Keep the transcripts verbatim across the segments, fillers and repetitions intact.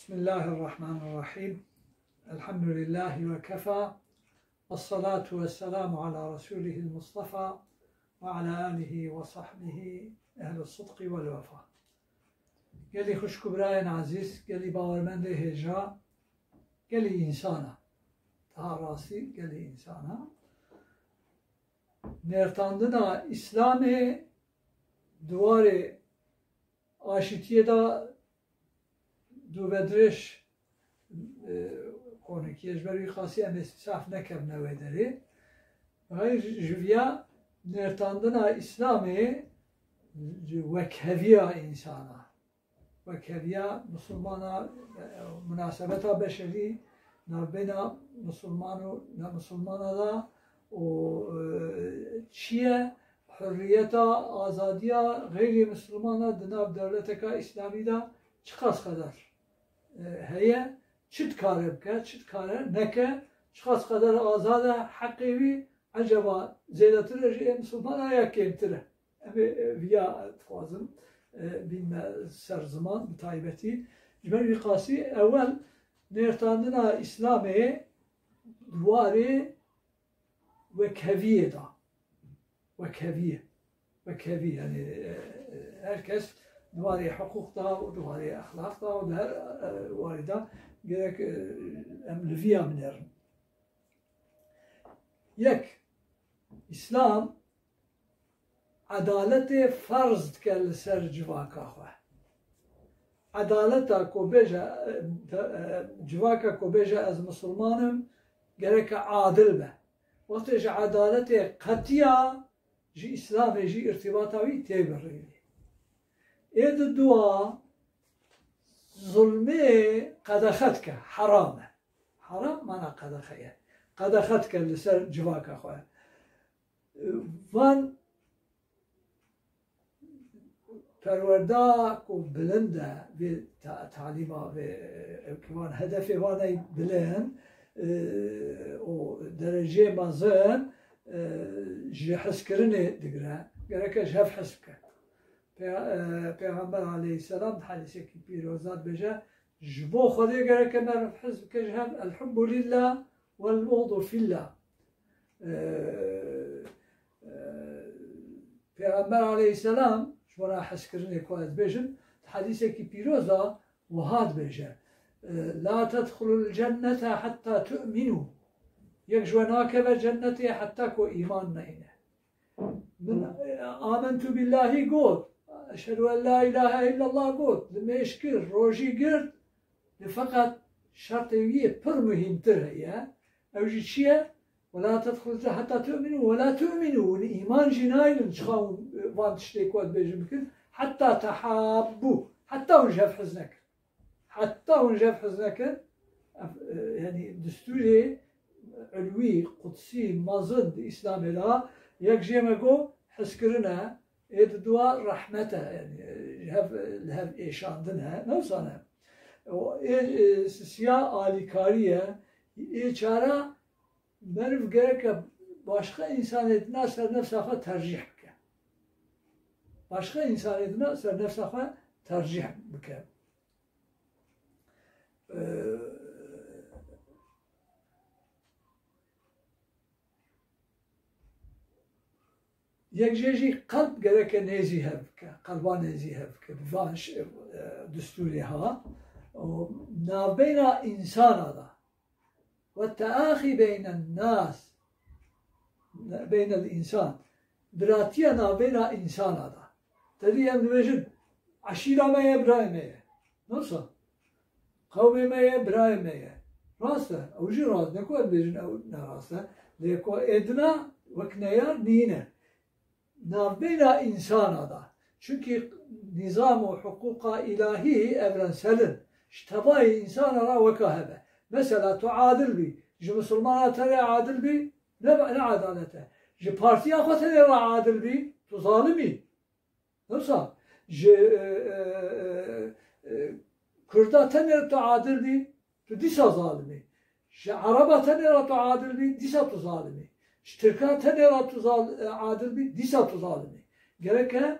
بسم الله الرحمن الرحيم. الحمد لله وكفى. والصلاة والسلام على رسوله المصطفى وعلى آله وصحبه أهل الصدق والوفاء. Gelî xwişk û birayên ezîz, gelî bawermendê hêja, gelî însana. Daha rastî gelî însana. Nêrtandina Îslamê di warê aşîtiyê de dûvedirêj, e, konekî ye. Ji ber wî qasî em ê saf nekevine wê derê. Xeyr ji viya nêrtandina Îslamê ji wekheviya însana, wekheviya misilmana, e, munasebeta beşerî navbeyna misilman û nemisilmana de û, e, çi ye hurriyeta, azadiya xeyrî misilmana di nav dewleteka Îslamî de çiqas qeder, e, heye, çi dikare bike, çi dikare neke, çiqas qeder azad e heqê wî, eceba zêdetir e ji ê misilmana ya kêmtir e? Em ê, e, viya dixwazim, e, bînme ser ziman bi taybetî. Ji ber wî qasî ewel nêrtandina Îslamê di warê wekheviyê de. Wekheviyê. Wekhevî, yanî, e, e, her kes di warê hiqûq de û di warê exlaq de û di her, e, warê de gerek, e, em li viya binêrin. Yek, Îslam edaletê ferz dike li ser civaka xwe. Edaleta ku bêje, e, e, civaka ku bêje ez misilman im, gereke adil be. Wextê ji edaletê qetiya, ji Îslamê jî îrtîbata wî tê birînê. Ê di dua zulmê qedexe dike, heram e. Heram mana qedexe ye. Qedexe dike li ser civaka xwe. Van perwerda ku bilind e, vê ta-, talîma vê, e, wan hedefê wan ey bilind, e, û dereceyê mezin, e, ji hezkirinê digire. Gereke ji hev hez bike. Pê-, e, Pêxember aleyhisselam di hedîsekî pîroz de dibêje, ji bo Xwedê gereke meriv hez bike ji hev, "El hubbu lillah vel buxdu fillah." E, e, Pêxember aleyhisselam, ji bo hezkirinê ku ez dibêjim, di hedîsekî pîroz de wiha dibêje, e, "La tedxulul cennete hetta tu'minu." Yek ji we nakeve cennetê heta ku îman neyne. Min, e, "Amentu billahî" got, "Eşhedü en la ilahe illallah" got, nimêj kir, rojî girt, lê feqet şertê wî yê pir muhîmtir heye. Ew jî çi ye? "Ve la tedxulul cennete hetta tu'minu, ve la tu'minu." Hûn îman jî naynin, çiqa hûn, e, van tiştê ku ez dibêjim bikin, "hetta tehabbu." Heta hûn ji hev hez nekin. Heta hûn ji hev hez nekin, ev, e, yanî destûrê ulwî, qudsî, mezin di Îslamê de, yek jê me got, hezkirin e, ê di dua rehmet e, yanî, e, ji hev, li hev êşandin e, ne wisa ne? O ê, e, sisiya alîkarî ye, ê çara meriv gereke başqa însanê dina ser nefsa xwe tercîh bike. Başqa însanê dina ser nefsa xwe tercîh bike. Ee, Yek jê jî qelb gereke nêzî hev bike, qelba nêzî hev bike, bi van ş-, e, destûrê ha. Û navbeyna însana da. Ve teaxî beynen nas, beynel însan. Biratiya navbeyna însana da. Tevî em dibêjin, "Eşîra me ye, birayê me ye." Nasıl? "Qewmê me ye, birayê me ye." Rast e, ew jî rast, ne ku em bêjin ew ne rast e. Lê ku êdina wek neyar nîne. Navbeyna însana da. Çunkî nîzam û hiqûqa îlahî evrensel in. Ji tevayê însana re weka hebe. Mesela tu adil bî, ji misilmana tenê adil bî, ne, ne edalet e. Ji partiya xwe tenê re adil bî, tu zalim î. Wisa ji, e, e, e, e, Kurda tenê re tu adil bî, tu dîsa zalim î. Ji Ereba tenê re tu adil bî, dîsa tu zalim î. Ji Tirka tenê re tu zal-, e, adil bî, dîsa tu zalim î. Gereke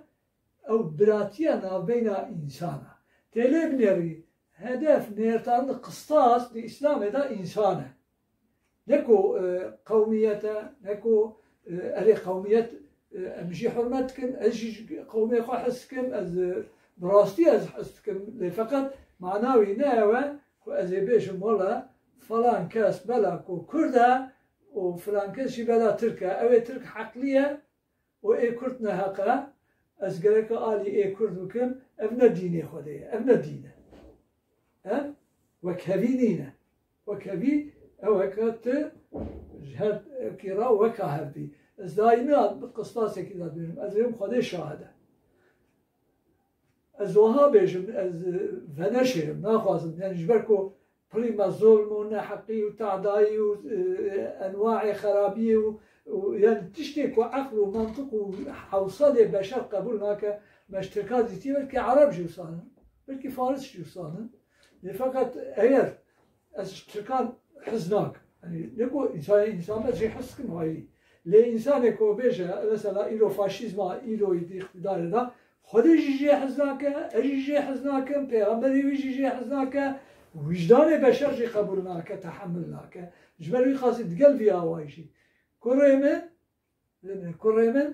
ew biratiya navbeyna însana. Tê lê binêrî, Hedef, nêrtandin, qistas di Îslamê de însan e. Ne ku, e, qewmiyet e, ne ku, e, erê qewmiyet, e, em jî hurmet dikin, ez jî ji qewmê xwe hez dikim, ez, e, bi rastî ez hez dikim. Lê feqet mana wî ne ew e ku ez ê bêjim, wele falan kes bela ku Kurd e û filan kes jî bela Tirk e. Ew ê Tirk heqlî ye û ê Kurd neheq e. Ez gereke alî ê Kurd bikim. Ev ne dînê Xwedê ye. Ev ne dîn e. Ev wekhevî nîne. Wekhevî ew e ke tu ji her yekî re weka hev bî. Ez daîmî bi qistasekî de dibêjim. Ez êm Xwedê şahid e. Ez wiha bêjim, ez, e, veneşêrim, naxwazim. Yani ji ber ku pirî me zulm û neheqî û tadayî û, e, enwaê xerabiyê û, û yani tiştê ku eql û mantiq û hewselê beşer qebûl nake, me ji Tirka dîtî, belkî Ereb jî wisa in, belkî Faris jî wisa in. Lê feqet eger ez ji Tirkan hez nakim. Yanî ne ku însan, însan be jê hez dikim ayrî. Lê însanê ku bêje, mesela îro faşîzma, îro di îqtîdarê de, Xwedê jî jê hez nake, ez jî jê hez nakim, pêxemberê wî jî jê hez nake, wijdanê beşer jî qebûl nake, tehemil nake. Ji ber wî qasî digel vî awayî jî. Kurê min, Kurê min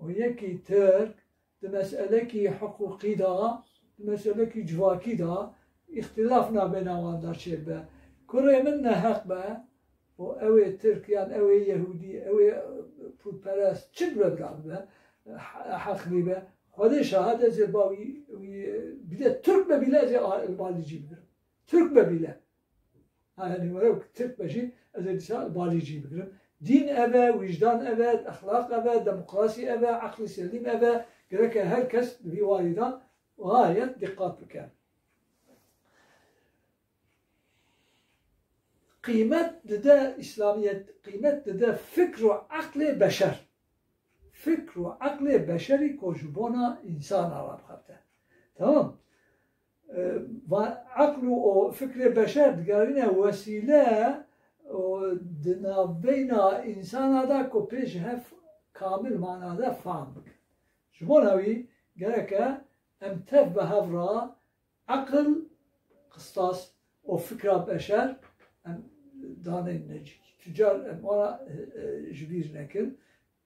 û yekî Tirk di meselekî hiqûqî de, di meselekî civakî de îxtîlaf nabêna wan de çêbibe. Kurê min neheq be û ew ê Tirk yan ew ê Yehûdî, ew ê pûtperest çi bibe bira bibe, he-, heqlî be. Xwedê şahid, ez ê ba wî, wî bîle Tirk be bîle, ez ê a-, li balî cî bigirim. Tirk be bîle. Ha, yani were Tirk be jî, ez ê dîsa balî cî bigirim. Dîn ev e, wijdan ev e, exlaq ev e, demokrasî ev e, eqlî selîm ev e. Gereke her kes di vî warî de gayet dîqat bike. Qîmet dide Îslamiyet, qîmet dide fikr û eqlê beşer. Fikr û eqlê beşerî ku ji bona însana re bixebite. Tamam. E, va-, eql û o fikrê beşer digerîne wesîle û di navbeyna însana de ku pê ji hev kamil mana de fam bikin. Ji bona wî gereke em tev bi hev re eql, qistas û fikra beşer em danên necikî. Tu car em wana, e, e, ji bîr nekin.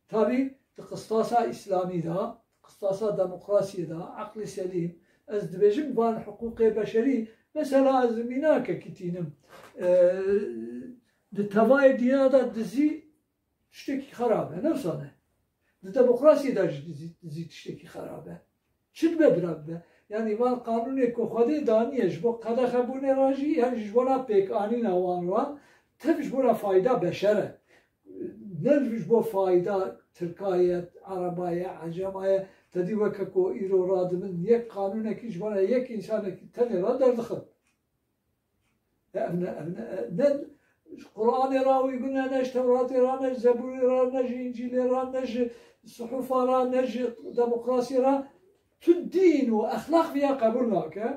Tabî di qistasa îslamî de, di qistasa demokrasiyê de, eqlê selîm, ez dibêjim van hiqûqê beşerî, mesela ez mînakekî tînim, e, di tevayê dîna de dizî tiştekî xerab e, ne wisa ne? Di demokrasiyê de jî dizî, dizî tiştekî xerab e. Çi dibe bira bibe? Yanî van qanûnê ku Xwedê daniye ji bo qedexebûnê re jî, yan jî ji bona pêkanîna wan re, tev ji bona fayda beşer e. Ne ji bo fayda Tirka ye, Ereba ye, Ecema ye, te dî weke ku îro radibin, yek qanûnekî ji bona yek însanekî tenê re derdixin. Ev ne, ev ne, ne ji Quranê re wî gune, ne ji Tewratê re, ne ji Zeburê re, ne ji Încîlê re, ne ji suhufa re, ne ji demokrasiyê re. Tu dîn û exlaq viya qebûl nake.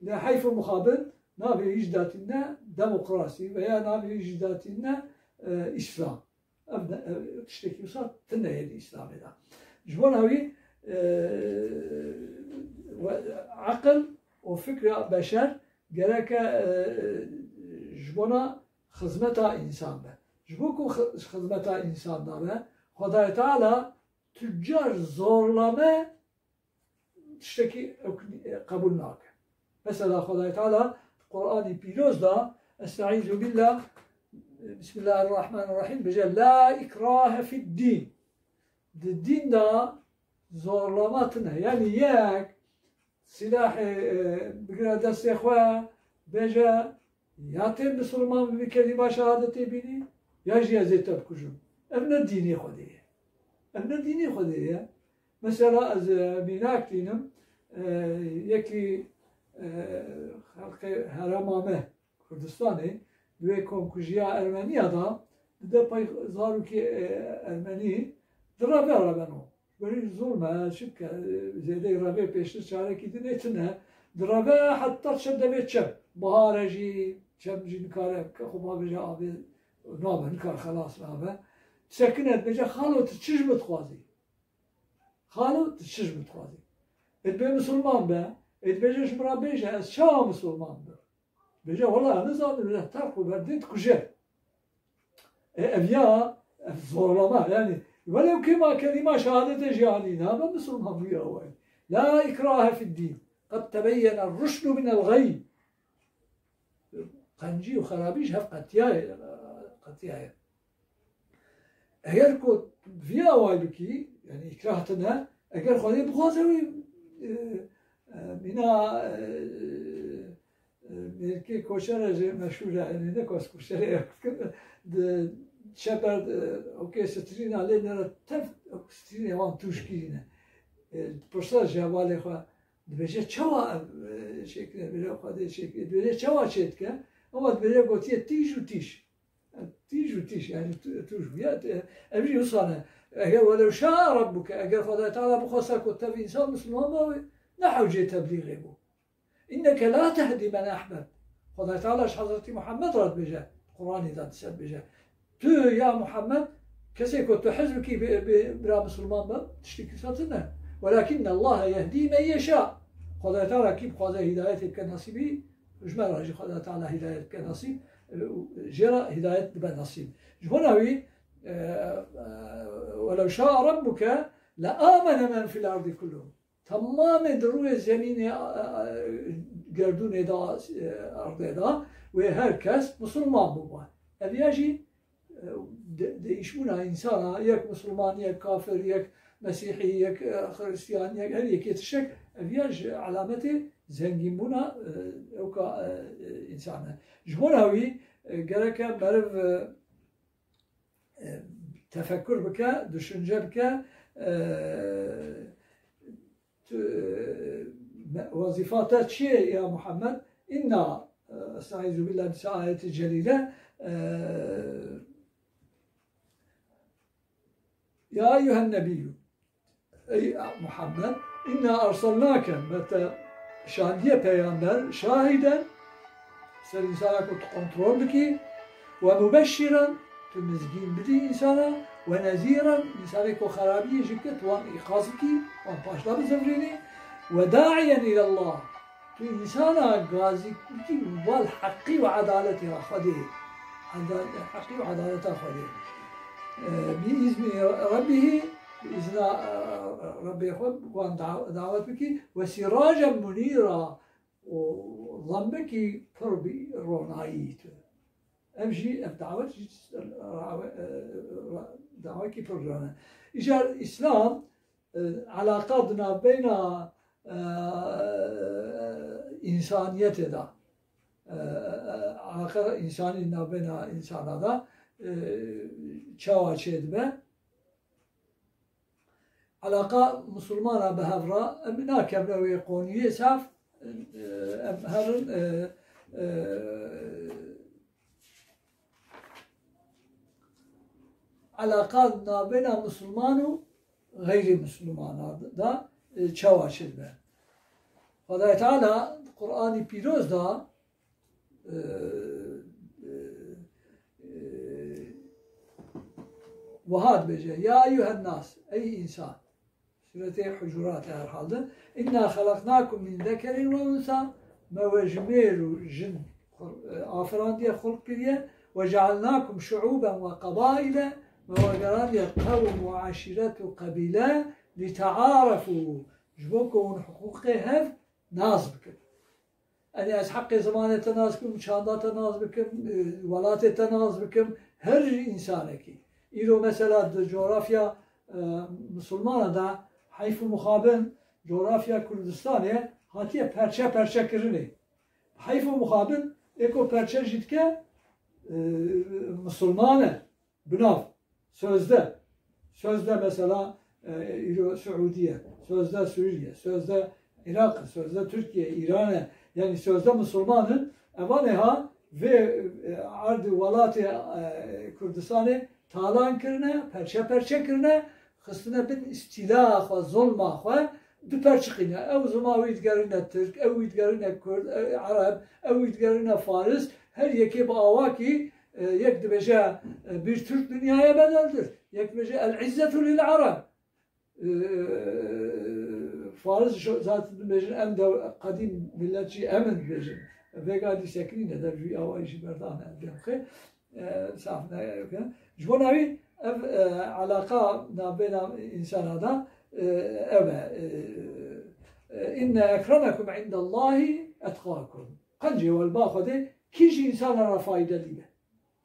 Ne heyf û mixabin navê wî jî datîne demokrasî veya navê wî jî datîne, e, Îslam. Ev ne, ev tiştekî wisa tune ye di Îslamê de. Ji bona wî, e, we, eqil û fikra beşer gereke, e, ji bona xizmeta însan be. Ji bo ku xi-, ji xizmeta însan de be, Xwedayê Teala tu car zorlame tiştekî ew qebûl nake. Mesela Xwedayê Teala di Quranî Pîroz de, Estaizu billah, Bismillahirrahmanirrahim, bije, "La ikrahe fid din." Di dîn de zorlama tune. Yani yek silahê, e, bigire destê xwe, bêje, ya tê misilman bibî kelîma şehadetê bînî, ya jî ez ê te bikujim. Ev ne dînê Xwedê ye. Ev ne dînê Xwedê ye. Mesela ez, e, mînak tînim, e, yekî, e, xelqê herêma me Kurdistanê, di wê komkujiya Ermeniya de, dide pey zarokê, e, Ermenî direve, reveno. Ji ber wî zulm e, çi bike, e, zêdeyî revê pêştir çarekî din ê tune. Direve heta çe devê çem. Bihar e jî, çem jî nikare bike, xwe bavêje avê nabe, nikare xelas nabe. Sekine dibêje, "Xalo, tu çi ji min dixwazî?" Xalo, tu çi ji min dixwazî? Ê bê misilman be, Ê dibêje ji min re bêje, ez çawa misilman bim? Bêje, wela ez nizanim, bêje, terq û berdê dikuje. E, ev ya, ev zorlama, yani, welew kêma kelîma şehadetê jî anî, nabe misilman bû ya wayî. La ikrahe fid dîn. Qed tebeyyene ruşdu minel ğey. Qencî û xerabî ji hev qetiyaye, qetiyaye. Eger ku vî awayî bikî, yani îkrah tine, eger Xwedê bixwaze wî, e, e, mîna, e, e, mêrikê koçer e jê meşhûr e, yani ne ku ez koçerê ye, di çeper, e, okê, strîna lê nere tev strînê wan tûj kirîne. E, pirsa ji hevalê xwe, dibêje çawa ev, e, çêkire, bêje Xwedê çêkire, dibêje çawa çêdike? Ama dibêje gotiye tîj û tîj. Tîj û tîj, yani tu, tu ji ya, te, ev jî wisa ne. Eger welew şa Rabbuke, eger Xwedayê Teala bixwesta ku tev însan misilman be, wê ne hewcê teblîxê bû. Inneke la tehdî men ehbeb. Xwedayê Teala ji Hezretî Muhammed re dibêje, Quranê de dise dibêje. Tu ya Muhammed, kesê ku tu hez bikî bê, bê bira misilman be, tiştî kisa tune. Welakinne Allahe yehdî men yeşâ. Xwedayê Teala kî bixwaze hîdayetê bike nasîbî, ji me re jî Xwedayê Teala hîdayet bike nasîb, e, û jê re hîdayet dibe nasîb. Ji bona wî, e, e, welew şâ Rabbuke le âmene men fil erdî kulluhum. Temamê di rûyê zemînê, e, e, gerdûnê de, e, erdê de, wê her kes misilman bûba. Ev ya jî, e, de-, değişbûna însana, yek misilman, yek kafir, yek mesîhî, yek, e, xiristiyan, yek her yekê tiştek, ev ya ji alametê zengînbûna, e, ewka, e, e, însan e. Ji bona wî, e, gereke meriv, e, e, tefekkur bike, düşünce bike, e, tu, e, me-, wezîfa te çi ye ya Muhammed? Înna, e, estaizu billah, bi ayetî celîle, e, ya eyyuhen nebiyyû, ey Muhammed, inna erselnake, me te şandiye peygamber, şahiden, ser însana ku tu kontrol bikî, we mubeşşiren, tu mizgîn bidî însana, we nezîren, însanê ku xerabiyê jî bike, tu wan îqaz bikî, wan paşda bizivirînî, we da'iyen ilallah, tu însana gazî bikî val heqî û edaletê ya Xwedê, eda-, heqî û edaleta Xwedê. E, bi îznî Rebbihî, bi îzna, e, Rebbê xwe wan da-, dawet bikî, we sîracen munîra, û lembekî pir bi ronayî tu. Ev jî, ev dawet jî, e, dawekî pir rone. Îcar Îslam, e, elaqa di navbeyna, e, însaniyetê de, e, e, elaqa însanî navbeyna însana de, e, çawa çêdibe? Elaqa misilmana bi hev re, em nakevne wê qoniyê saf, e, em herin, e, e, elaqa navbeyna misilman û xeyrî misilmana de, e, çawa çêdibe. Xwedayê Teala di Qur'anî Pîroz de, e, e, e, wiha dibêje, ya eyyuhen nas, ey însan. Sûretê Hucurat e herhalde. Inna xelaqnakum min zekerin ve unsa, me we ji mêr û jin xul-, e, afirandiye, xulq kiriye, ve cealnakum şuuben ve qabaile, me we gerandiye qewm û eşîret û qebîle, li tearefû, ji bo ku hûn hiqûqê hev nas bikin. Enê ez heqê zimanê te nas bikim, çanda te nas bikim, e, welatê te nas bikim, her însanekî. Îro mesela di coğrafya, e, misilmana de heyf û mixabin coğrafya Kurdistanê hatiye perçe perçe kirinê. Heyf û mixabin ê ku perçe jî dike, e, misilman e. Bi nav, sözde, sözde mesela, e, îro Siûdiye, sözde Sûriye, sözde Iraq, sözde Tirkiye, Îran e. Yani sözde misilman in. Evanê ha vê, e, erdê welatê, e, Kurdistanê talan kirine, perçe perçe kirine, xistine bin îstîla xwe, zulma xwe, diperçiqîne. Ew zima wî digerine Tirk, ew wî digerine Kurd, e, Ereb, ew wî digerine Faris. Her yekê bi awakî, e, yek dibêje, e, bir Türk dünyaya bedeldir. Yek dibêje el izzetu lil Arab. E, Faris zaten dibêjin em de qedîm millet jî em in dibêjin. Vêga dîsekirîne dev jî awayî jî berdane em dê xê. E, saf ne, e, ji bo navî ev, e, alaqa navbêna însana da, e, ev e, e, e, inne ekremekum indallahî etqakum. Qencê we li ba Xwedê kî ji însana re faydelî be.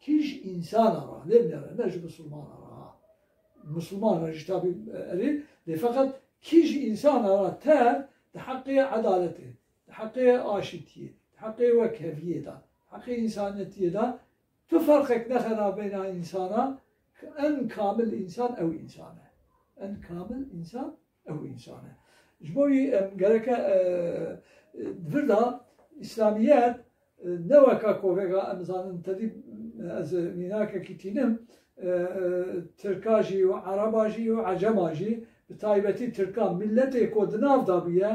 Kî ji însana re, lê binêre, ne ji misilmana re ha. Misilman re jî tabî, e, erê, lê feqet kî ji însana re tev di heqê edaletê, di heqê aşîtiyê, di heqê wekheviyê de, di heqê însanetiyê de tu ferqek nexe navbêna însana, en kamil însan ew însan e. En kamil însan ew însan e. Ji bo wî em gereke, e, e, di vir de îslamiyet, e, ne weka ku vêga em zanin tedî, e, ez mînakekî tînim, e, e, Tirka jî û Ereba jî û Ecema jî, bi taybetî Tirkan, milletê ku di nav de bûye,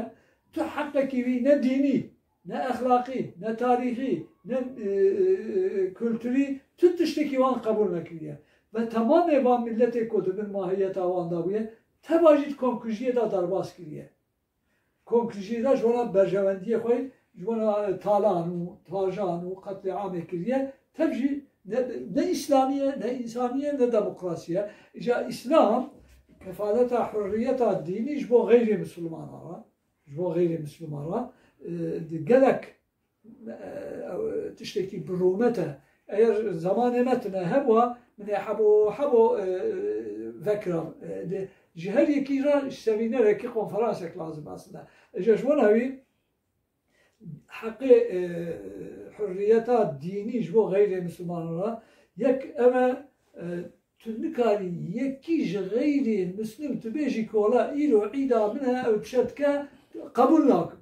tu heqekî wî ne dînî, ne exlaqî, ne tarîxî, ne, e, e, e, kulturî, tu tiştekî wan qebûl nekiriye. Ve temamê van milletê ku di bin mahiyeta wan de bûye, teva jî di komkujiyê de derbas kiriye. Komkujiyê de ji wana berjewendiyê xwe, ji wana talan û tajan û qetlîamê kiriye, tev jî ne, ne îslamî ye, ne însanî ye, ne demokrasî ye. Îca îslam kefaleta hurriyeta dînî ji bo xeyrê misilmanan re, ji bo xeyrê misilman re, e, di gelek, e, ew tiştekî bi rûmet e. Eger zemanê me tune hebûa, min ê hebo hebo, e, vekira. E, de, ji her yekî re semînerekî, konferansek lazim aslında. Îca ji wana wî heqê, e, hurriyeta dînî ji bo xeyrê misilmanan re yek ev e, e, tu nikarî yekî ji xeyrê mislim tu bêjî ku wela îro îda min e, ew çi dike, qebûl nakim.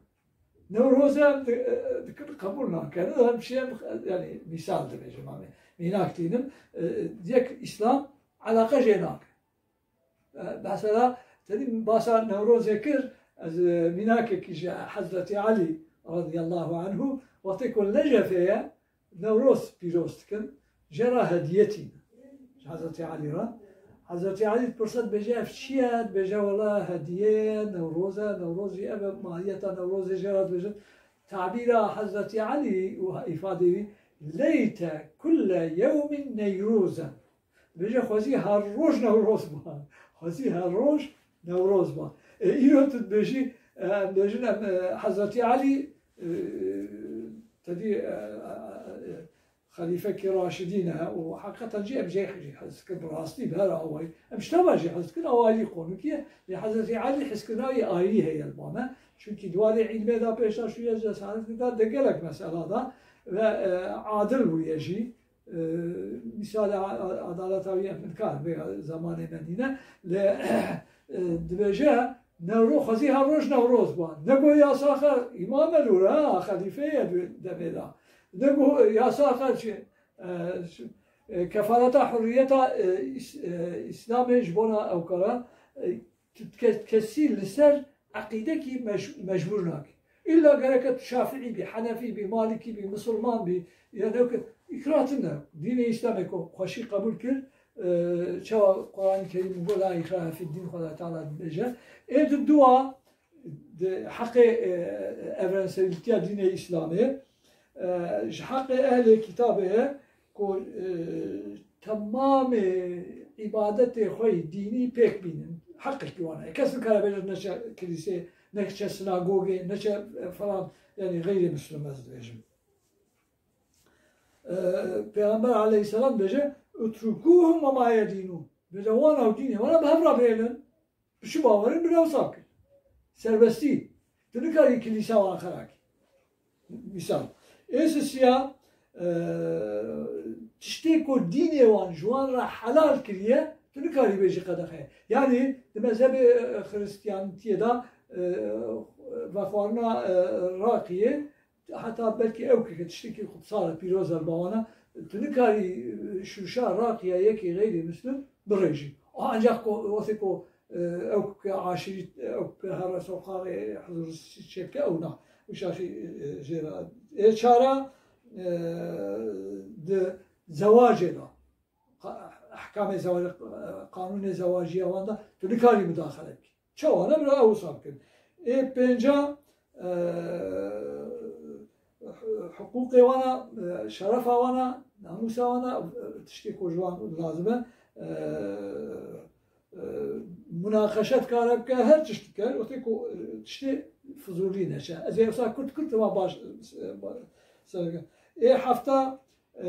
Newroz e, di-, e, dikin qebûl nake. Nizanim çi ye, yanî mîsal dibêjim, em ê mînak tînim. E, yek îslam eleqe jê nake. E, mesela, tedî basa Newrozê kir, ez, e, mînakekî ji Hezretî Elî radiyallahu anhu, wextê ku li Necefê ye, Newroz pîroz dikin, jê re hediye tînin. Ji Hezretî Elî re. Hezretî Elî dipirse, dibêje, ev çi ye? Dibêje, wela hediye ye, Newroz e, Newroz jî ev e, mahiyeta Newrozê jê re dibêjin. Tabîra Hezretî Elî û îfadê wî, leyte kulle yewmin neyruzen. Dibêje, xwezî her roj Newroz ba. Xwezî her roj Newroz ba. E, îro tu dibêjî, e, em dibêjin, em, e, Hezretî Elî, e, tedî, e, e, e, xelîfekî raşidîn e û heqîqeten jî em jê jî hez dikin, bi rastî, bi her awayî. Em ji teva jî hez dikin, awayî qonûkî ye. Lê Hezretî Elî hezkirina wî ayrî heye li ba me. Çunkî di warê îlmê de pêşdaşûyê, cesaretê de, di gelek mesela de ve, e, adil bûye jî. E, mîsalê a-, a-, adaleta wî em nikarin vê zemanê me nîne. Lê, e, dibêje, Newro-, xwezî her roj Newroz ba. Ne got, yasaxe, îmam e lûre, ha, xelîfe ye di demê de. Ne got, yasaxe çi, e, çi, e, kefaleta hurriyeta, e, îs-, e, Îslamê ji bona ew kara, e, tu ke-, kesî li ser eqîdekî mec-, mecbûr nakî. Îlla gereke tu şafîî bî, henefî bî, malikî bî, misilman bî, ya ne ke îkra tune. Dînê Îslamê ku xweşî qebûl kir, e, çawa Quranê Kerîm got, "La îkrahe fid dîn", Xweda Teala dibêje. Ê di dua, di heqê, e, evrenselîtiya dînê Îslamê, e, ji heqê ehlê kitabê ye ku, e, temamê îbadetê xwe yê dînî pêk bînin. Heqekî wan e. Kes nikare bêje neçe kilîsê, neçe sinagogê, neçe, e, falan, yanî xeyrê misilm ez dibêjim. E, Pêxember aleyhisselam dibêje, "Utrukuhum ve ma yedînûn." Dibêje, wan ew dînê wan e, bi hev re bihêlin. Bi çi bawerin, bi wisa bikin. Serbestî. Tu nikarî kilîsa wan xera kî. Mîsal. Ê sisiya, e, tiştê ku dînê wan ji wan re helal kiriye, tu nikarî bêjî qedexe ye. Yanî di mezhebê, e, xiristiyanitiyê de, e, vexwarina, e, raqiyê, heta belkî ew ke tiştekî qutsal e, pîroz e li ba wan e, tu nikarî, e, şûşa raqiya yekî xeyrî muslim birêjî. Ancak ku, wextê ku, e, ew ke aşîrî, ew ke here soqaxê huzur çêbike ew na. Wî şaşî, e, jê re. Ê çara, e, di zewacê de. Qa-, ehkamê zewacê, qanûnê zewaciya wan de tu nikarî mudaxele bikî. Çawa ne bira ew wisa bikin. Ê pênca, e, hiqûqê wan a, e, şerefa wan a, namûsa wan a, e, tiştê ku ji wan lazim e, e, e, munaqeşe dikare bike, her tişt dike, wextê ku, e, tiştê fizûlî neçe. Ez ê wisa kurt kurt, ema baş, e, ba-, ser bikim. Ê hefta, e,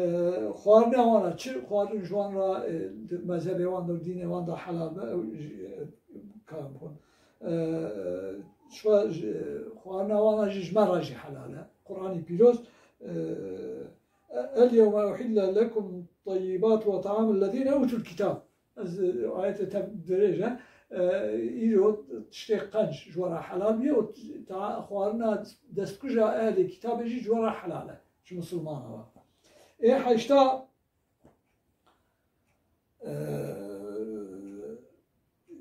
xwarina wan a, çi xwarin ji wan re, e, di mezhebê wan de, dînê wan de helal be, ew jî, e, kar bixwin. E, çi xwe ji, xwarina wan a jî ji me re jî helal e. Quranî Pîroz, e, "El yewme uhille lekum tayyibatu ve ta'amul lezîne utul kitab." Ez, e, ayetê tev dirêj e. E, îro tiştê qenc ji we re helal bûye û ta-, xwarina destkuja ehlê kitabê jî ji we re helal e. Ji misilmana we. Ê heşta, e,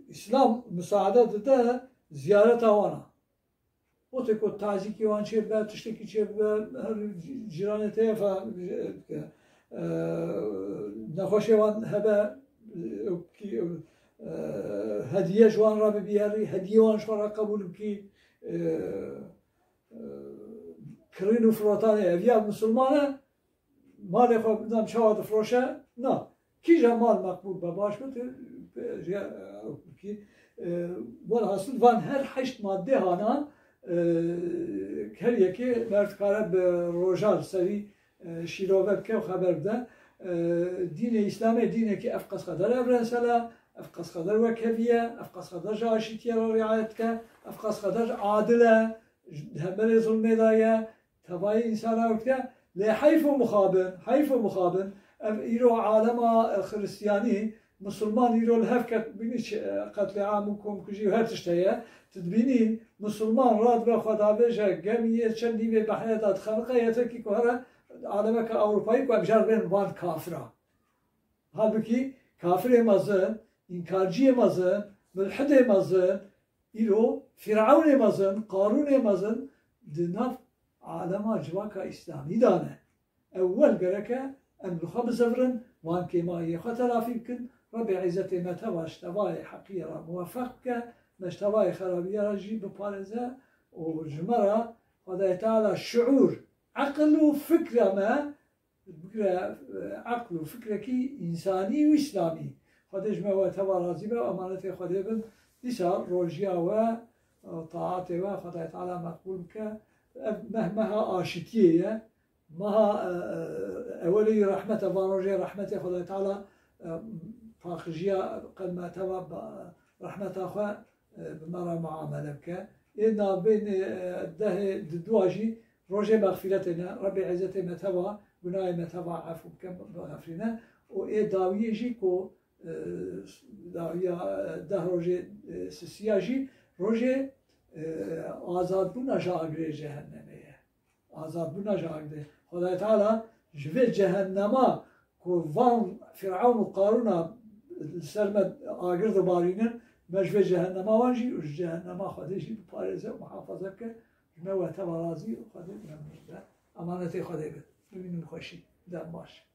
Îslam misaade dide ziyareta wan a. Wextê ku tazîkî wan çêbibe, tiştekî çêbibe, her cîranê te ye fe-, bike. E, nexweşê wan hebe, e, kî, e, hediye ji wan re bibîyerî, hediyê wan ji xwe re qebûl bikî. E, e, kirîn û firotanê ev ya misilman e, malê xwe bidem çawa difroşe? Na. Kîja mal meqbûl be, baş be, tu, e, jê, e, kî, e, welhasil van her heşt madde hana, e, her yekê mer dikare bi roja li serî, e, şîrove bike û xeber bide. E, dînê Îslamê dînekî ev qas qeder evrensel e, ev qas qeder wekhevî ye, ev qas qeder ji aşîtiyê re riayet dike, ev qas qeder adil e, ji hemelê zulmê de ye, tevayê însana ew dike, lê heyf û mixabin, heyf û mixabin, ev îro alema, e, xiristiyanî, misilman îro li hev ket, bînî çi, e, qetlîam û komkujî û her tişt heye. Tu dibînî misilman radibe xwe davêje, gemiyê çend nîvê behrê de dixeniqe, yetekî ku here alemeke Ewropayî ku em jar bên van kafira. Halbukî kafirê mezin, înkarciyê mezin, mulhidê mezin, îro Fîrewnê mezin, Qarûnê mezin di nav alema civaka Îslamî de ne. Ewwel gereke em li xwe bizivirin, van kêmahiyê xwe telafî bikin, Rebbê Îzzetê me teva ji tevayê heqiyê re muwefeq bike, me ji tevayê xerabiyê re jî biparêze û ji me re Xwedayê Teala şiûr, eqil û fikra me bigire, e, eql û fikrekî însanî û îslamî. Xwedê ji me we teva razî be, emanetê Xwedê bin. Dîsa rojiya we, e, taatê we Xwedayê Teala meqbûl bike. Ev meh meha aşitiyê ye. Meha, e, e, ewelê wî rehmet e, van rojê rehmetê Xwedayê Teala, e, paqijiya qelme teva ba-, rehmeta xwe, e, bi me re muamele bike. Ê navbên, e, dehê di dua jî rojê mexfîretê ne. Rebbê Îzzetê me teva, gunahê me teva efû bike, bixefrîne. Û ê dawiyê jî ku, e, dawiya, e, deh rojê, e, sisiya jî rojê, e, azadbûna ji agirê cehennemê ye. Azadbûna ji agirê. Xwedayê Teala ji vê cehennema ku van Fîrewn û Qarûna li ser me agir dibarînin, me ji vê cehennema wan jî û ji cehennema Xwedê jî biparêze û muhafaza bike. Ji me we teva razî û Xwedê memnûn be. Emanetê Xwedê be. Bimînin bi xweşî. Dem baş.